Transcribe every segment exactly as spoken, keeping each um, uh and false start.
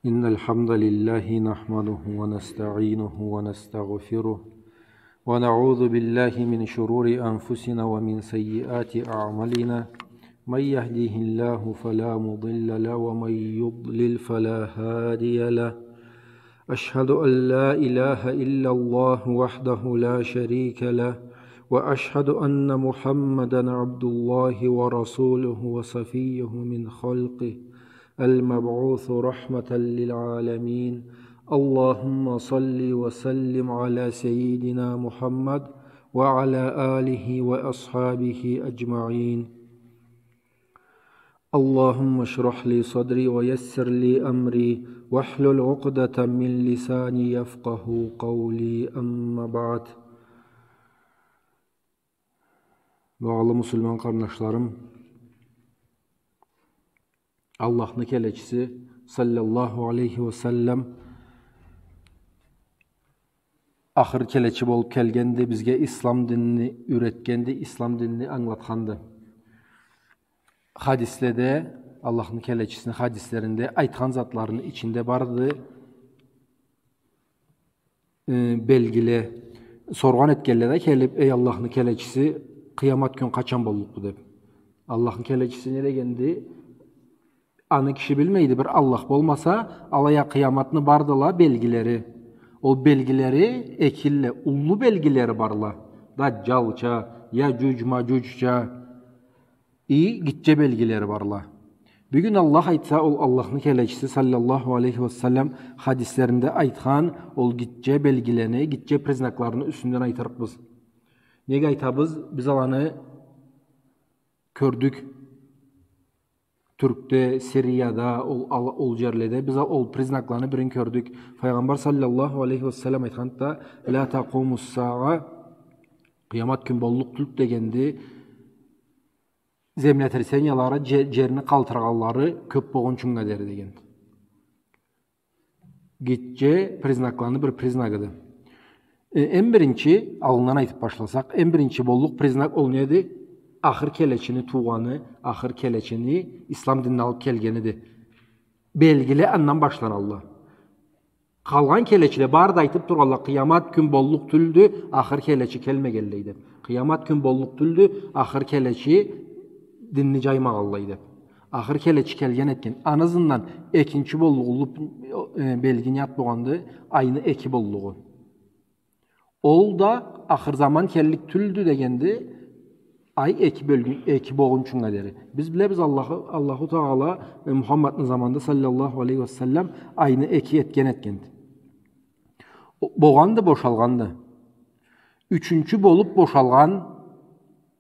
إن الحمد لله نحمده ونستعينه ونستغفره، ونعوذ بالله من شرور أنفسنا ومن سيئات أعمالنا. من يهده الله فلا مضل له، ومن يضلل فلا هادي له. أشهد أن لا إله إلا الله وحده لا شريك له، وأشهد أن محمدا عبد الله ورسوله وصفيه من خلقه، المبعوث رحمة للعالمين. اللهم صل وسلم على سيدنا محمد وعلى آله وأصحابه أجمعين. اللهم اشرح لي صدري ويسر لي أمري واحلل عقدة من لساني يفقه قولي. أما بعد. Багъалы муслиман къарнашларым, Аллахны келечиси саллаллаху алейхи ва саллам ахыр келечи болуп келгенди, бизге ислам динни юретгенди, ислам динни ангылатханды. Хадиследе, Аллахны келечисини хадислеринде айтхан затларыны ичинде барды, э, белгиле. Соргъан этгенле да келип: «Эй Аллахны келечиси, къыямат кюн къачан боллукъду?» — деп. Аллахны келечиси не дегенди? Аны киши билмейди, бир Аллах болмаса, алай а къыяматны бардыла белгилери. Ол белгилери экилле, уллу белгилери барла. Даджалча, Яджудж-Маджуджча, и гитче белгилери барла. Бюгюн, Аллах айтса, ол Аллахны келечиси саллаллаху алейхи ва саллам хадислеринде айтхан ол гитче белгилени, гитче признакларыны юсюнден айтырыкъбыз. Неге айтабыз? Биз аланы кёрдюк. Тюркде, Сирияда, ол, ал-, ол джерледе биз а-, ол признакланы бирин кёрдюк. Файгъамбар саллаллаху алейхи ва саллам айтханды да: «Ла такъуму ссагъа», къыямат кюн боллукъ тюлдю дегенди, землетрясениялары, дже-, джерни къалтыргъанлары кёп болгъунчунга дери дегенди. Гитче признакланы бир признагыды. Э, эм биринчи, аллындан айтып башласакъ, эм биринчи боллукъ признак ол неди? Ахыр келечини туугъаны, ахыр келечини ислам динни алып келгениди. Белгиле андан башланалла. Къалгъан келечиле бары да айтып тургъанла, къыямат кюн боллукъ тюлдю, ахыр келечи келмегенлей деп. Къыямат кюн боллукъ тюлдю, ахыр келечи динни джаймагъанлай деп. Ахыр келечи келген этген. Аны ызындан экинчи боллукъ уллу, э, белги не зат болгъанды? Айны эки боллугъу. Ол да ахыр заман келлик тюлдю дегенди, ай эки бёлгю-, эки болгъунчунга дери. Биз билебиз, Аллаху, Аллаху Тагъала, э, Мухаммадны заманында саллаллаху алейхи ва саллам айны эки этген этгенди. О-, болгъанды, бошалгъанды. Ючюнчю болуп бошалгъан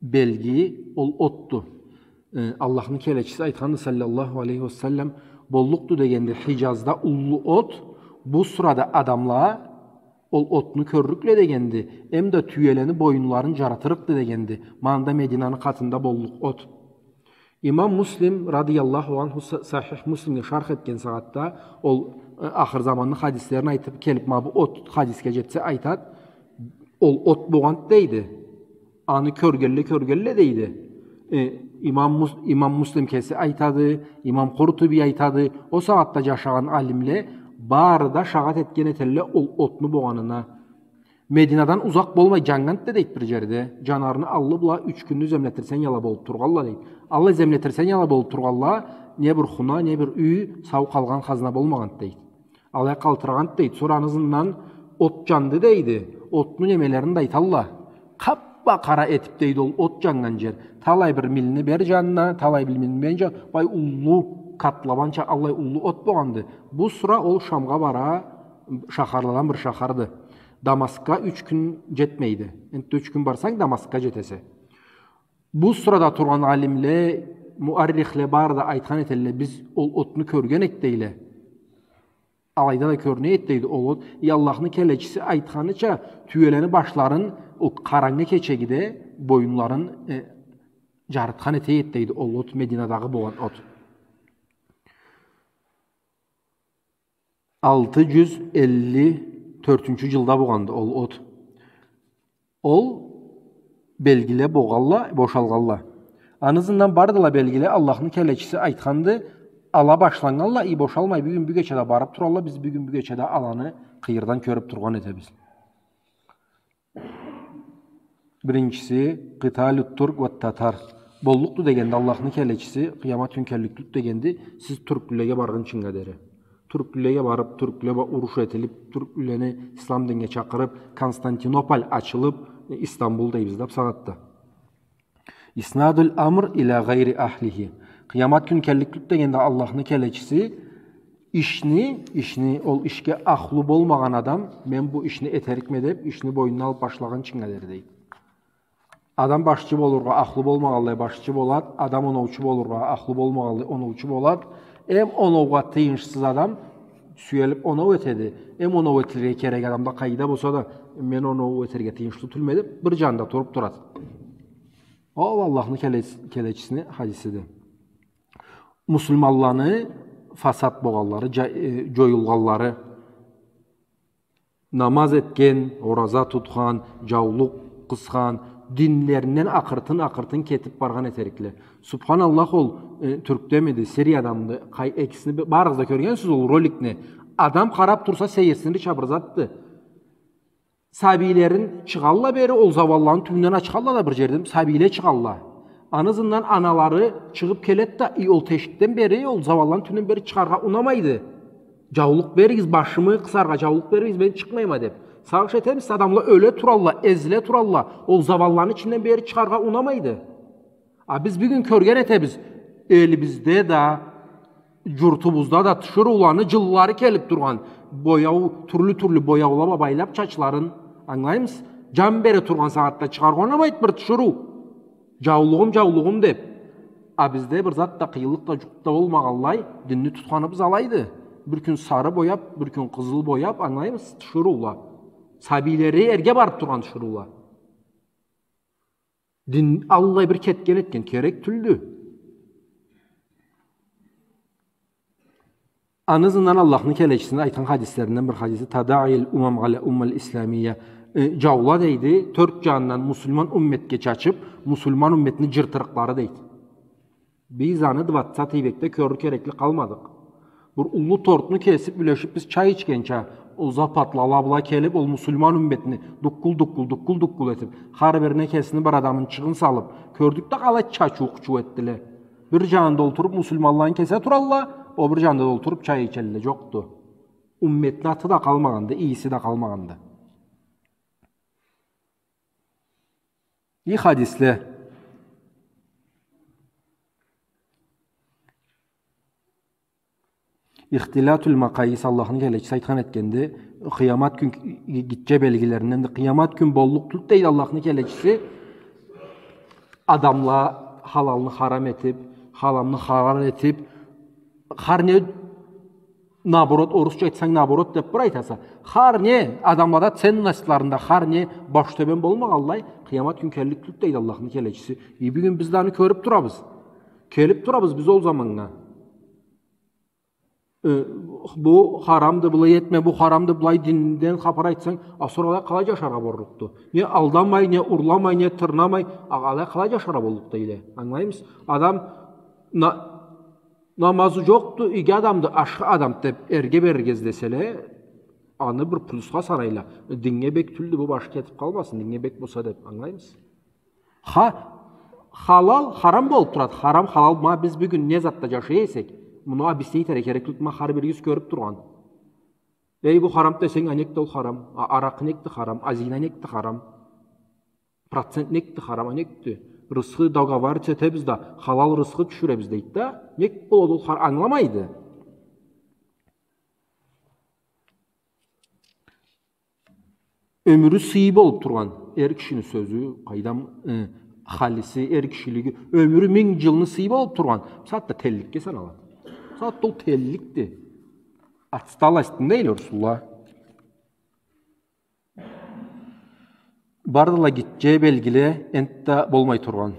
белги ол отду. Э, Аллахны келечиси айтханды, саллаллаху алейхи ва саллам, боллукъду дегенди, Хиджазда уллу от, Бусрада адамла ол отну кёрлюкле дегенди, эм да тюелени боюнларын джаратырыкъды дегенди. Мында Мединаны къатында боллукъ от. Имам Муслим, радыяллаху анху, Са-, Сахих Муслимге шарх этген сагъатда, ол, э, ахыр заманны хадислерин айтып келип, ма бу от хадисге джетсе, айтад, ол от богъанд дейди. Аны кёргенле, кёргенле дейди. Э, имам Мус-, имам Муслим кеси айтады, имам Къуртуби айтады, ол сагъатда джашагъан алимле бары да шагъат этген этелле ол отну богъанына. Мединадан узакъ болмай джаннганд да дейд бир джерде. Джанарыны аллы бла юч кюнню землетрясенияла болуп тургъанла дейд. Аллай землетрясенияла болуп тургъанла, не бир хуна, не бир юй, сау къалгъан хазна болмагъанд дейд. Алай къалтырагъанд дейд. Сора аны ызындан от джанды дейди. Отну немелерин да айталла. Къап-къара этип дейди ол от джаннган джер. Талай бир милни бери джанына, талай бир милни бери джан-, бай уллу, къатлабанча аллай уллу от богъанды. Бусра ол Шамгъа бара, шахарладан бир шахарды. Дамаскга юч кюн джетмейди. Энтда юч кюн барсанг, Дамаскга джетесе. Бусрада тургъан алимле, муаррихле бары да айтхан этелле, биз ол отну кёрген эдик дейле. Алайда да кёрюне эди дейди ол от. И Аллахны келечиси айтханыча, тюелени башларын ол къарангы кечегиде боюнларын, э, джарытхан эте эди дейди ол от, Мединадагъы болгъан от. Алты джюз элли тёртюнчю джылда болгъанды ол от. Ол белгиле болгъалла, бошалгъалла. Аны ызындан бардыла белгиле, Аллахны келечиси айтханды, Ала башланнганла, и бошалмай, бюгюн-бюгече да барып туралла, биз бюгюн-бюгече да аланы къыйырдан кёрюп тургъан этебиз. Биринчиси, къиталю турк ва татар. Боллукъду дегенди Аллахны келечиси, къыямат кюн келлик тюлдю дегенди, сиз тюрклюлеге баргъынчынга дери. Тюрклюлеге барып, тюрклюле бла уруш этилип, тюрклюлени ислам динге чакъырып, Константинополь ачылып, э, Истанбул дейбиз да бусагъатда. Иснадуль амр иля гъайри ахлихи. Къыямат кюн келлик тюлдю дегенде Аллахны келечиси ишни, ишни, ол ишге ахлу болмагъан адам, мен бу ишни этерикме деп, ишни бойнуна алып башлагъынчынга дери, дейди. Адам башчы болургъа ахлу болмагъанлай башчы болад, адам оноучу болургъа ахлу болмагъанлай оноучу болад. Эм оноугъа тыйыншсыз адам сюелип оноу этеди. Эм оноу этилирге керек адам да къайда болса да, мен оноу этерге тыйыншлы тюлме деп, бир джанда туруп турад. Ол Аллахны келе-, келечисини хадисиди. Муслиманланы фасад болгъанлары, джа-, э, джоюлгъанлары, намаз этген, ораза тутхан, джаулукъ къысхан, динлеринден акъыртын-акъыртын кетип баргъан этерикле. Субханаллах, ол, э, Тюркдемиди, Сириядамыды, къай-, экисини б-, барыгъыз да кёргенсиз ол роликни. Адам къарап турса, сейирсинирча бир затды. Сабийлерин чыгъалла бери, ол завалланы тюбюнден ачхалла да бир джерден, сабийле чыгъалла. Аны ызындан аналары чыгъып келед да, и ол тешикден бери, ол завалланы тюбюнден бери чыгъаргъа унамайды. Джаулукъ беригиз, башымы къысаргъа джаулукъ беригиз, мен чыкъмайма деп. Сагъыш этебиз, адамла ёле туралла, эзиле туралла, ол завалланы ичинден бери чыгъаргъа унамайды. А биз бюгюн кёрген этебиз, элибизде да, джуртубузда да тиширыуланы джыллары келип тургъан, бояу, тюрлю-тюрлю бояула бла байлап чачларын, ангылаймысыз? Джан бере тургъан сагъатда чыгъаргъа унамайды бир тиширыу. Джаулугъум, джаулугъум деп. А бизде бир зат да, къыйынлыкъ да, джукъ да болмагъанлай, динни тутханыбыз алайды. Бир кюн сары бояп, бир кюн къызыл бояп, ангылаймысыз? Тиширыула. Сабийлери эрге барып тургъан тиширыула. Дин аллай бир кетген этген, керек тюлдю. Аны ызындан Аллахны келечисини айтхан хадислеринден бир хадиси, «Тадаъил умам аля уммал исламия». Э, джаула, дейди, тёрт джанындан муслиман умметге чачып, муслиман умметни джыртырыкълары, дейди. Биз аны двадцатый векде кёрюр керекли къалмадыкъ. Бир уллу тортну кесип, юлешип, биз чай ичгенча, ол западлала бла келип, ол муслиман умметни дуккул, дуккул, дуккул, дуккул этип, хар бирине кесини бир адамынчыгъын салып, кёрдюк да, къалай чачыу-къучуу этдиле. Бир джанында олтуруп, муслиманланы кесе туралла, ол бир джанында да олтуруп чай ичелле, джокъду. Умметни аты да къалмагъанды, ийиси да къалмагъанды. И хадисле. Ихтилатуль макъайис, Аллахны келечиси айтхан этгенди, къыямат кюн гитче белгилеринденди. Къыямат кюн боллукъ тюлдю, дейди Аллахны келечиси, адамла халалны харам этип, харамны халал этип, хар не наоборот, орусча айтсанг, наоборот деп бир айтаса. Хар не адамлада ценностларында, хар не баш тёбен болмагъанлай, къыямат кюн келлик тюлдю, дейди Аллахны келечиси. И бюгюн биз да аны кёрюп турабыз. Келип турабыз биз ол заманнга. Э, бу харамды, былай этме, бу харамды, былай динден хапар айтсанг, а сора алай къалай джашаргъа боллукъду? Не алдамай, не урламай, не тырнамай, а алай къалай джашаргъа боллукъду, дейле. Ангылаймысыз? Адам на-, намазы джокъду, иги адамды, ашхы адам деп эрге берирге излеселе, аны бир плюсха санайла. Динге бек тюлдю, бу башы кетип къалмасын, динге бек болса деп, ангылаймысыз? Ха-, халал, харам болуп турады. Харам, халал, ма биз бюгюн не затда джашай эсек, муну объяснить этерге керек тюлдю, ма хар биригиз кёрюп тургъан. Эй, бу харам десенг, а некди ол харам? А, аракъы некди харам? А зина некди харам? Процент некди харам? А некди? Рысхы договариваться этебиз да, халал рысхы тюшюребиз дейди да. Нек болады ол хар-, ангыламайды. Ёмюрю сыйы болуп тургъан эр кишини сёзю, къайдам, э, халиси, эр кишилиги, ёмюрю минг джылны сыйы болуп тургъан, бусагъатда тенликге саналады. Бусагъатда ол тенликди. Отсталость дейле орусла. Бардыла гитче белгиле, энтда болмай тургъан.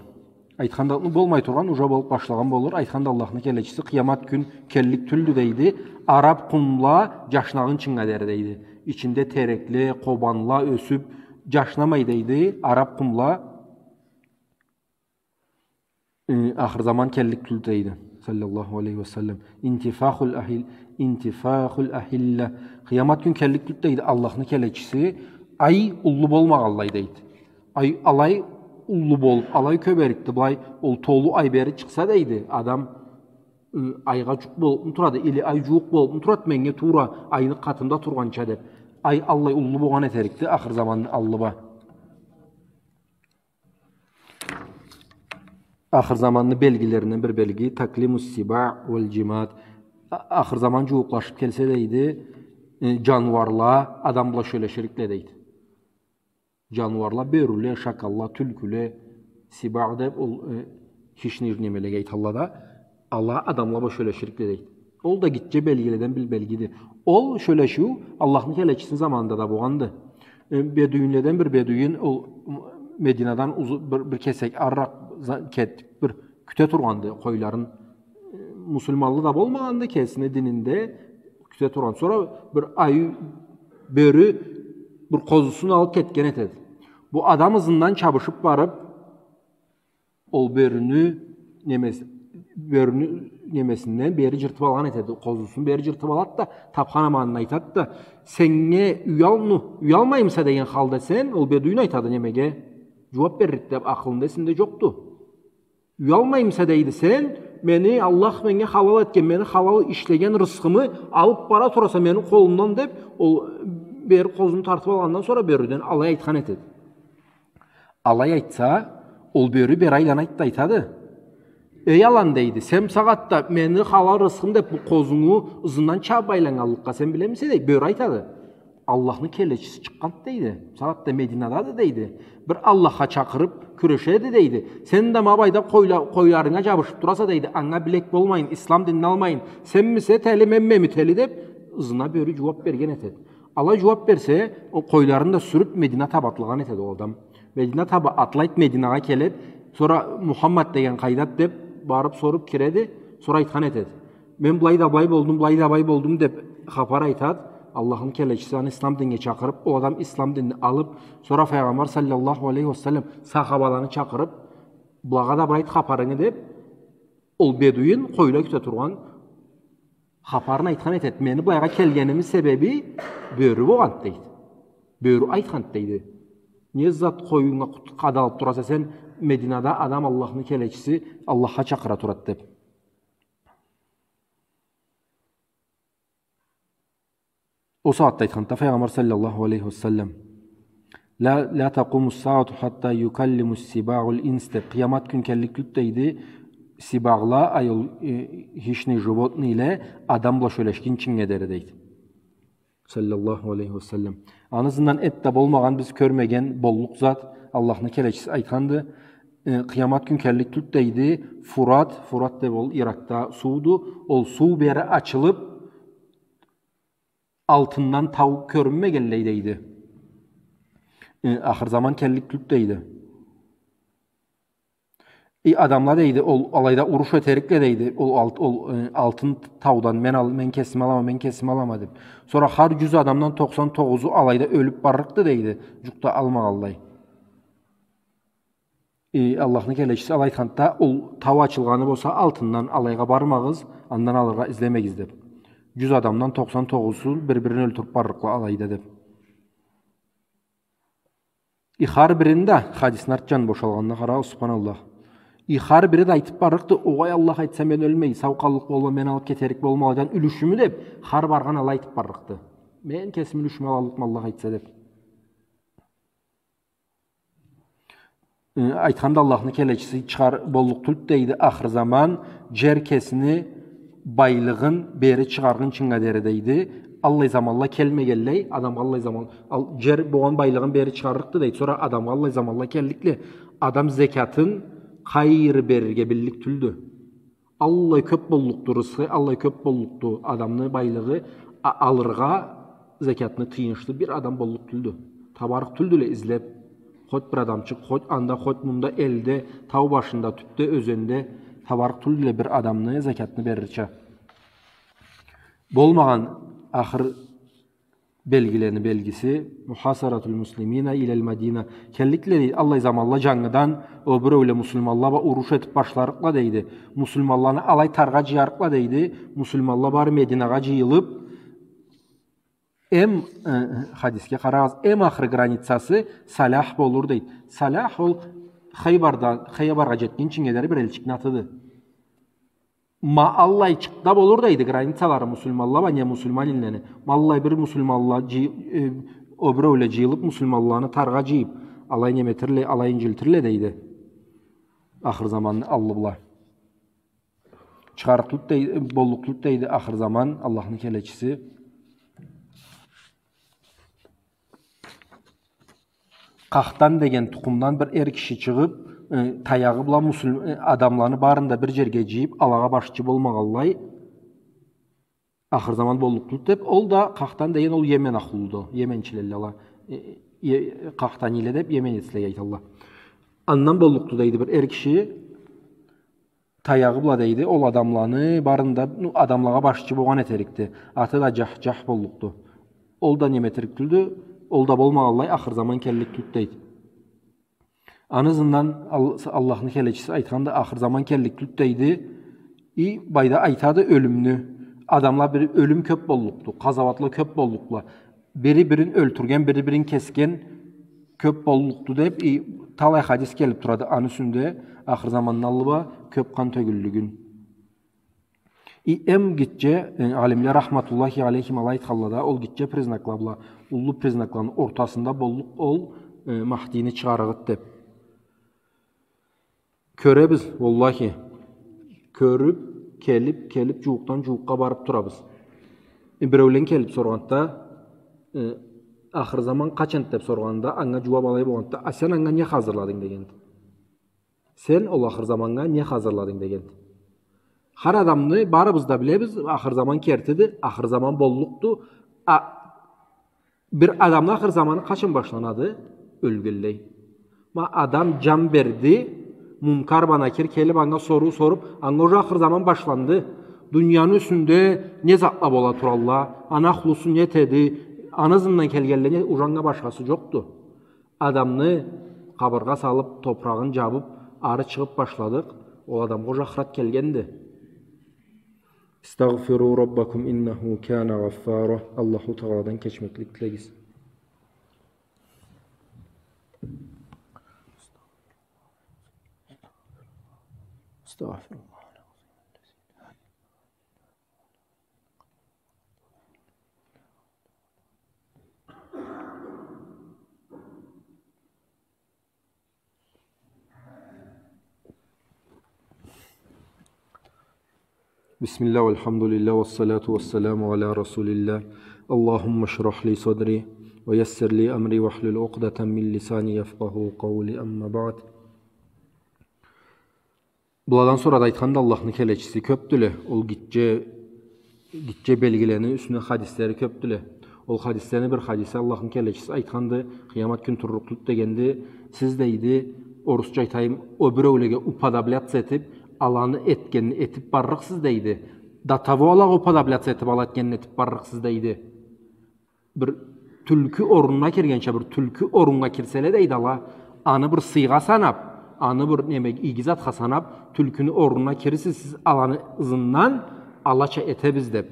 Айтханда, болмай тургъан, уже болуп башлагъан болур. Айтханда Аллахны келечиси, къыямат кюн келлик тюлдю, дейди. Араб къумла джашнагъынчынга дери, дейди. Ичинде терекле, къобанла ёсюп, джашнамай, дейди. Араб къумла, э, ахыр заман келлик тюлдю, дейди. Саллаллаху алейхи ва саллам. Интифахул ахил-, интифахул ахилла. Къыямат кюн келлик тюлдю, дейди, Аллахны келечиси, ай уллу болмагъанлай, дейди. Ай алай уллу болуп, алай кёберикди, былай ол толу ай бери чыкъса, дейди, адам, ы, айгъа жукъ болупму турады, или ай жууукъ болупму турады меннге туура айны къатымда тургъанча деп. Ай аллай уллу болгъан этерикди ахыр заманны аллы бла. Ахыр заманны белгилеринден бир белги, таклимус сибаъ валь жимад. А-, ахыр заман жууукълашып келсе, дейди, э, жаныуарла адам бла сёлеширикле, дейди. Жаныуарла, бёрюле, шакалла, тюлкюле, сибаъ деп ол, э, хищный немелеге айталла да, ала адамла бла сёлеширикле, дейди. Ол да гитче белгиледен бир белгиди. Ол сёлешиу Аллахны келечисини заманында да болгъанды. Э, бедуинледен бир бедуин ол, м, Мединадан узу-, бир, бир кесек арыракъ за-, кетип, бир кюте тургъанды къойларын. Э, муслиманлы да болмагъанды, кесини дининде кюте тургъан. Сора бир айыу, бёрю бир къозусун алып кетген этеди. Бу адам ызындан чабышып барып, ол бёрюню немес-, бёрюню немесинден бери жыртып алгъан этеди. Къозусун бери жыртып алады да, тапхан аманын айтады да, сеннге уял-, ну, уялмаймыса деген халда сен, ол бедуин айтады немеге, жууап беририк деп акъылында, эсинде жокъду. Уялмаймыса, дейди, сен, мени, Аллах меннге халал этген, мени халал ишлеген рысхымы алып бара тураса мени къолумдан деп, ол бери къозуну тартып алгъандан сора бёрюден алай айтхан этеди. Алай айтса, ол бёрю бери айланады да айтады: «Эй алан, — дейди, — сен бусагъатда мени халал рысхым деп бу къозунгу ызындан чабып айланнганлыкъгъа сен билемисе?» — дейди. Бёрю айтады: «Аллахны келечиси чыкъгъанды, — дейди. — Бусагъатда Мединадады, — дейди. — Бир Аллахха чакъырып кюрешеди, — дейди. — Сен да ма былайда къойла-, къойларынга жабышып тураса, — дейди, — анга билек болмайын, ислам динин алмайын. Сенмисе тели, менмеми тели?» — деп, ызына бёрю жууап берген этеди. Алай жууап берсе, ол къойларын да сюрюп, Медина таба атлагъан этеди ол адам. Медина таба атлайды, Мединагъа келеди. Сора «Мухаммад деген къайдады?» — деп, барып соруп киреди. Сора айтхан этеди: «Мен былай да былай болдум, былай да былай болдум», — деп хапар айтады. Аллахны келечиси аны ислам динге чакъырып, ол адам ислам динни алып, сора Файгъамбар саллаллаху алейхи ва саллам сахабаланы чакъырып: «Былагъа да бир айт хапарынгы», — деп, ол бедуин къойла кюте тургъан хапарын айтхан этеди. «Мени былайгъа келгеними себеби бёрю болгъанды, — дейди. — Бёрю айтханды, — дейди. — Не зат къоюнга къут-, къадалып тураса сен, Мединада адам Аллахны келечиси Аллахха чакъыра турады», — деп. Ол сагъатда айтханды Файгъамбар саллаллаху алейхи ва саллам: «Ла, ла такъуму ссагъату хатта юкаллиму ссибаъул инс», — деп. Къыямат кюн келлик тюлдю, дейди, сибагъла, ай ол, э, хищный животныйле адам бла сёлешгинчинге дери, дейди. Саллаллаху алейхи ва саллам. Аны ызындан эт да болмагъан, биз кёрмеген боллукъ зат, Аллахны келечиси айтханды. Э, къыямат кюн келлик тюлдю, дейди, Фурат, Фурат деп ол Иракъда сууду, ол суу бери ачылып, алтындан тау кёрюнмегенлей, дейди. Э, ахыр заман келлик тюлдю, дейди. И адамла, дейди, ол алайда уруш этерикле, дейди, ол алт-, ол, э, алтын таудан мен ал-, мен кесиме алама, мен кесиме алама деп. Сора хар жюз адамдан токъсан тогъузу алайда ёлюп баррыкъды, дейди, жукъ да алмагъанлай. Э, Аллахны келечиси алай айтханды да, ол тау ачылгъаны болса алтындан, алайгъа бармагъыз, андан алыргъа излемегиз деп. Жюз адамдан токъсан тогъузу бир-бирин ёлтюрюп баррыкъла алайда деп. И хар бирини да, хадисни арт жанын бошалгъанына къара, субханаллах. И хар бири да айтып баррыкъды: «Огъай, Аллах айтса, мен ёлмей, сау къаллыкъ болма, мен алып кетерик болма алайдан юлюшюмю», — деп, хар баргъан алай айтып баррыкъды. «Мен кесими юлюшюмю алаллыкъма, Аллах айтса», — деп. Э, айтханды Аллахны келечиси, чыгъар боллукъ тюлдю, дейди, ахыр заман, жер кесини байлыгъын бери чыгъаргъынчынга дери, дейди. Аллай заманла келмегенлей, адамгъа аллай заман, ал, жер болгъан байлыгъын бери чыгъаррыкъды, дейди. Сора адамгъа аллай заманла келликле, адам зекятын къайры берирге биллик тюлдю. Аллай кёп боллукъду рысхы, аллай кёп боллукъду адамны байлыгъы, а-, алыргъа зекятны тыйыншлы бир адам боллукъ тюлдю. Табарыкъ тюлдюле излеп. Хоть бир адамчыкъ, хоть анда, хоть мында, элде, тау башында, тюпде, ёзенде, табарыкъ тюлдюле бир адамны зекятны берирча. Болмагъан ахыр Белгилени белгиси, мухасаратул муслимина илал Мадина. Келликле, дейди, аллай заманла джангыдан, о биреуле муслиманла бла уруш этиб башларыкъла, дейди. Муслиманланы алай таргъа джыярыкъла, дейди. Муслиманла бары Мединагъа джыйылыб, эм, э, хадисге къарагъыз, эм ахыр границасы Салях болур, дейди. Салях ол Хайбардан, Хайбаргъа джетгинчинге дери бир элчикни атыды. Ма аллайчыкъда болур, дейди, границалары муслиманла бла не муслиман иллени. Ма аллай бир муслиманла джый-, э, о биреуле джыйылыб, муслиманланы таргъа джыйыб, алай неметирле, алай инджилтирле, дейди. Ахыр заманны аллы бла. Чыгъарыкълыкъ, дейди, боллукълукъ, дейди, ахыр заман, Аллахны келечиси. Къахтан деген тукъумдан бир эр киши чыгъыб, э, таягъы бла муслим-, э, адамланы барын да бир джерге джыйыб, алагъа башчы болмагъанлай, ахыр заман боллукъду деб, ол да Къахтан деген ол Йемен ахлуду, йеменчилелле ала, э, э, Къахтаниле деб, йеменецлеге айталла. Андан боллукъду, дейди, бир эр киши, таягъы бла, дейди, ол адамланы барын да, ну, адамлагъа башчы болгъан этерикди. Аты да Джахджах боллукъду. Ол да неметерик тюлдю, ол да болмагъанлай, ахыр заман келлик тюлдю, дейди. Аны ызындан Ал-, Аллахны келечиси айтханды, ахыр заман келлик тюлдю, дейди. И, былайда айтады ёлюмню. Адамла бир ёлюм кёб боллукъду, къазауатла кёб боллукъла. Бири-бирин ёлтюрген, бири-бирин кесген кёб боллукъду деб, и, талай хадис келиб турады. Аны юсюнде ахыр замандан аллы бла кёб къан тёгюллюгюн. И эм гитче, э, алимле рахматуллахи алейхим алай айтханла да, ол гитче признакла бла уллу признакланы ортасында боллукъ ол, э, Махдини чыгъарыгъыды деб. Кёребиз, уаллахи. Кёрюб, келиб, келиб, джууукъдан джууукъгъа барыб турабыз. Э, биреулен келиб соргъанда, э, ахыр заман къачан деб соргъанда, анга джууаб алай болгъанда, а сен анга не хазырладынг дегенди. Сен ол ахыр заманнга не хазырладынг дегенди. Хар адамны барыбыз да билебиз, ахыр заман кертиди, ахыр заман боллукъду. А, бир адамны ахыр заманы къачан башланады? Ёлгенлей. Ма адам джан берди, Мункар бла Накир келиб анга соруу соруб, анга уже ахыр заман башланды. Дунияны юсюнде не затла бола туралла, аны ахлусу не этеди, аны ызындан келгенле не, уже анга башхасы джокъду. Адамны къабыргъа салыб, топурагъын джабыб, ары чыгъыб башладыкъ, ол адамгъа уже ахырат келгенди. استغفروا ربكم إنه كان غفارا. Аллаху Тагъаладан кечмеклик тилегиз. استغفر الله. بسم الله والحمد لله والصلاة والسلام على رسول الله. اللهم اشرح لي صدري ويسر لي أمري واحلل عقدة من لساني يفقهوا قولي. أما بعد. Быладан сора да айтханда Аллахны келечиси кёбдюле. Ол гитче, гитче белгилени юсюне хадислери кёбдюле. Ол хадислени бир хадиси Аллахны келечиси айтханды, къыямат кюн турлукъду дегенди, сиз, дейди, орусча айтайым, о биреулеге уподобляться этиб, аланы этгенин этиб баррыкъсыз, дейди. До того алагъа уподобляться этиб, ала этгенин этиб баррыкъсыз, дейди. Бир тюлкю орнуна киргенча, бир тюлкю оруннга кирселе, дейди, ала, аны бир сыйгъа санаб, аны бир неме, иги затха санаб, тюлкюню орнуна кирирсиз сиз аланы ызындан, алача этебиз деб.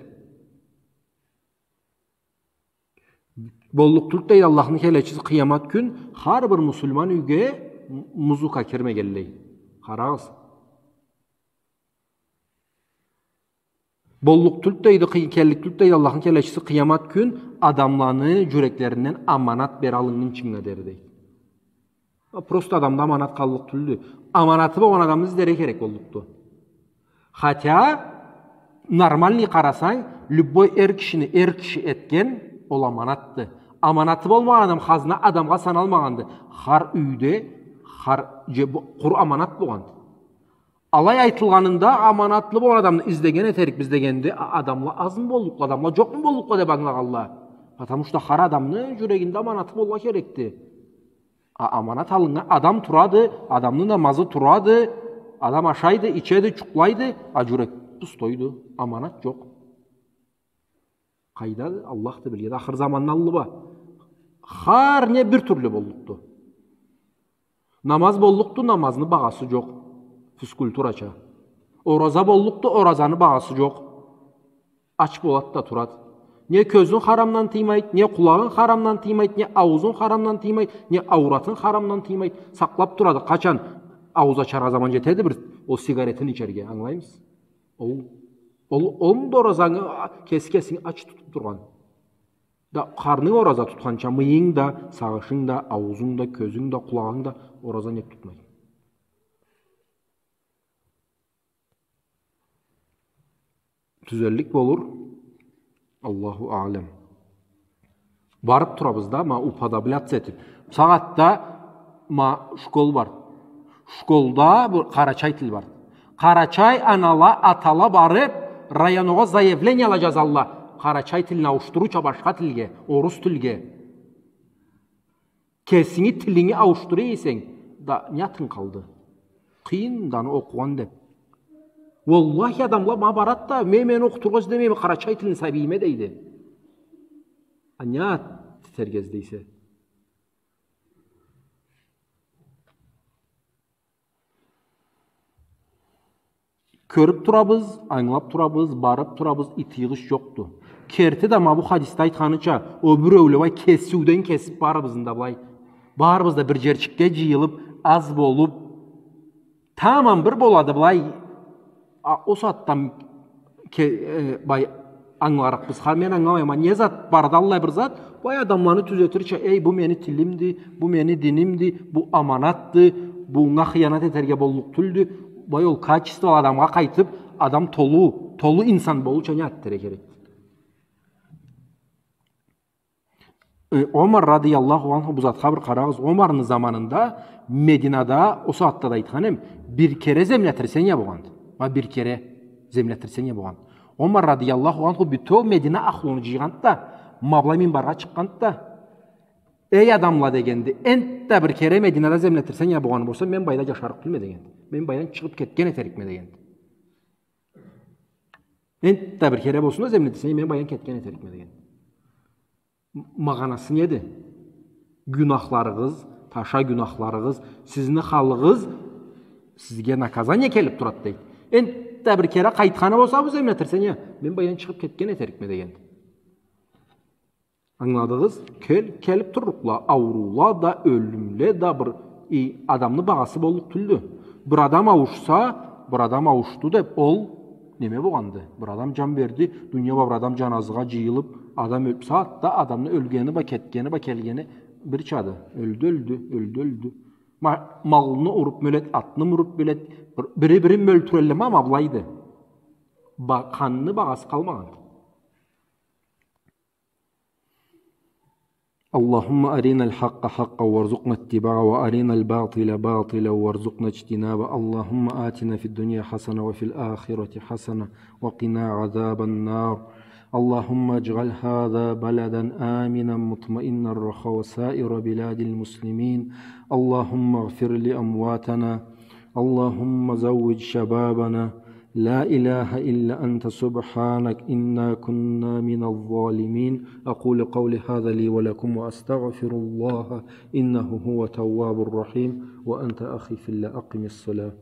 Боллукъ тюлдю, дейди, Аллахны келечиси, къыямат кюн хар бир муслиман юйге м-, музыка кирмегенлей. Къарагъыз. Боллукъ тюлдю, дейди, къый-, келлик тюлдю, дейди, Аллахны келечиси, къыямат кюн адамланы джюреклеринден аманат бери алыннгынчынга дери, дейди. Просто адамда аманат къаллыкъ тюлдю. Аманаты болгъан адамны излерге керек боллукъду. Хотя, нормальный къарасанг, любой эр кишини эр киши этген ол аманатды. Аманаты болмагъан адам хазна адамгъа саналмагъанды. Хар юйде, хар дже-, бу-, къуру аманат болгъанды. Алай айтылгъанында, аманатлы болгъан адамны излеген этерикбиз дегенде, а, адамла азмы боллукъла, адамла джокъму боллукъла деб ангылагъанла. Потому что хар адамны джюрегинде аманаты болургъа керекди. А, аманат алыннган, адам турады, адамны намазы турады, адам ашайды, ичеди, джукълайды, а джюрек пустойду, аманат джокъ. Къайда, Аллах да биледи. Ахыр замандан аллы бла хар не бир тюрлю боллукъду. Намаз боллукъду, намазны багъасы джокъ. Физкультурача. Ораза боллукъду, оразаны багъасы джокъ. Ач болад да турад. Не кёзюн харамдан тыймайд, не къулагъын харамдан тыймайд, не ауузун харамдан тыймайд, не ауратын харамдан тыймайд. Сакълаб турады, къачан ауз ачаргъа заман джетеди бир ол сигаретин ичерге, ангылаймысыз? Ол, ол, ол да оразангы, а, кеси кесинги ач тутуб тургъан. Да, къарнынг ораза тутханча, мыйынг да, сагъышынг да, ауузунг да, кёзюнг да, къулагъынг да ораза нек тутмай? Тюзеллик болур. Аллаху аълам. Барыб турабыз да, ма, уподобляться этиб. Сагъатда, ма, школ бар. Школда бу къарачай тил бар. Къарачай анала, атала барыб, районугъа заявлениела джазалла. Къарачай тилни ауушдурууча башха тилге, орус тилге. Кесинги тилинги ауушдура эсенг, да не затынг къалды? Къыйын да аны окъугъан деб. Уаллахи, адамла ма барад да, мен, мен окъутургъа излемейме къарачай тилни сабийиме, дейди. А не зат этерге излейсе? Кёрюб турабыз, ангылаб турабыз, барыб турабыз, итигъиш джокъду. Керти да, ма бу хадисде айтханыча, ол биреуле былай кесиуден кесиб барыбызны да былай. Барыбыз да бир джерчикге джыйылыб, аз болуб, тамам бир болады былай. А, ол сагъатдан ке-, э, бай, ангыларыкъбыз. Ха, мен ангыламайма, не зат барды аллай бир зат, бай, адамланы тюзетирча, эй, бу мени тилимди, бу мени динимди, бу аманатды, бунга хыянат этерге боллукъ тюлдю. Бай, ол качестволу адамгъа къайтыб, адам толу, толу инсан болурча не зат этерге керек? Э, Омар радыяллаху анху, бу затха бир къарагъыз. Омарны заманында Мединада, ол сагъатда да айтхан эм, бир кере землетрясение болгъанды. Ма бир кере землетрясение болгъанды. Омар радыяллаху анху бютеу Медина ахлуну джыйгъанды да, ма былай минбаргъа чыкъгъанды да: «Эй адамла, — дегенди, — энтда бир кере Мединада землетрясение болгъаны болса, мен былайда джашарыкъ тюлме», — дегенди. «Мен былайдан чыгъыб кетген этерикме», — дегенди. «Энтда бир кере болсун да землетрясение, мен былайдан кетген этерикме», — дегенди. Магъанасы неди? Гюнахларыгъыз, таша гюнахларыгъыз, сизни халыгъыз, сизге наказание келиб турад, дейди. Энтда бир кере къайтханы болса бу землетрясение, мен былайдан чыгъыб кетген этерикме дегенди. Ангыладыгъыз? Кел-, келиб турлукъла, ауруула да, ёлюмле да бир, и, адамны багъасы боллукъ тюлдю. Бир адам ауушса, бир адам ауушду деб, ол неме болгъанды? Бир адам джан берди, дуния бла бир адам джаназыгъа джыйылыб, адам ёл-, сагъатда адамны ёлгени бла, кетгени бла, келгени бирчады. Ёлдю, ёлдю, ёлдю, ёлдю. Ма-, малны уруб мёлед, атны уруб мёлед, бир-, бири-бирин мёлтюрелле, ма, ма былайды. Ба-, къанны багъасы къалмагъанды. اللهم أرنا الحق حقا وارزقنا اتباعه، وأرنا الباطل باطلا وارزقنا اجتنابه. اللهم آتنا في الدنيا حسنة وفي الآخرة حسنة وقنا عذاب النار. اللهم اجعل هذا بلدا آمنا مطمئنا رخاء وسائر بلاد المسلمين. اللهم اغفر لأمواتنا. اللهم زوج شبابنا. لا إله إلا أنت سبحانك إنا كنا من الظالمين. أقول قولي هذا لي ولكم وأستغفر الله إنه هو التواب الرحيم. وأنت أخي في الله أقم الصلاة.